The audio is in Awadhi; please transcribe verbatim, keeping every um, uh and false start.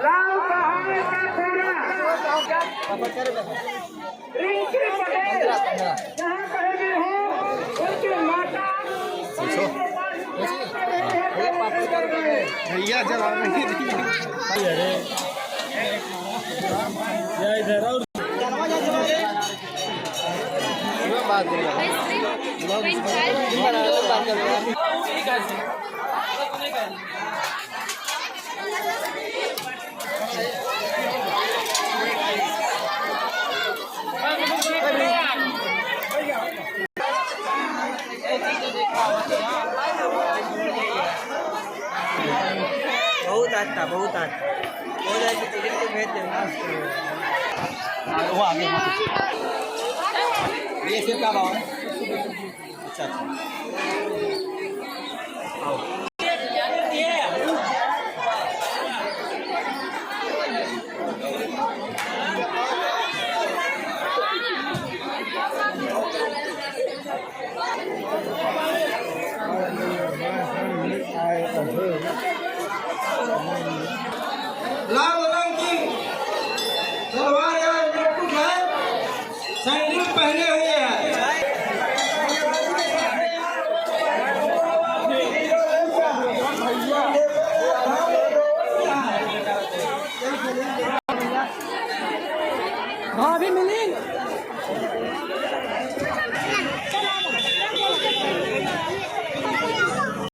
लाल पहाड़ का पूरा रिंकी पटेल जहाँ कहीं भी हो, उनकी माता भैया जरा नहीं। अरे, या इधर और बहुत अच्छा, बहुत अच्छा। हो जाए तो टिकट के भेज देना। वो आगे, वहाँ पे। ये सिर्फ का भाव है? अच्छा, अच्छा। आओ।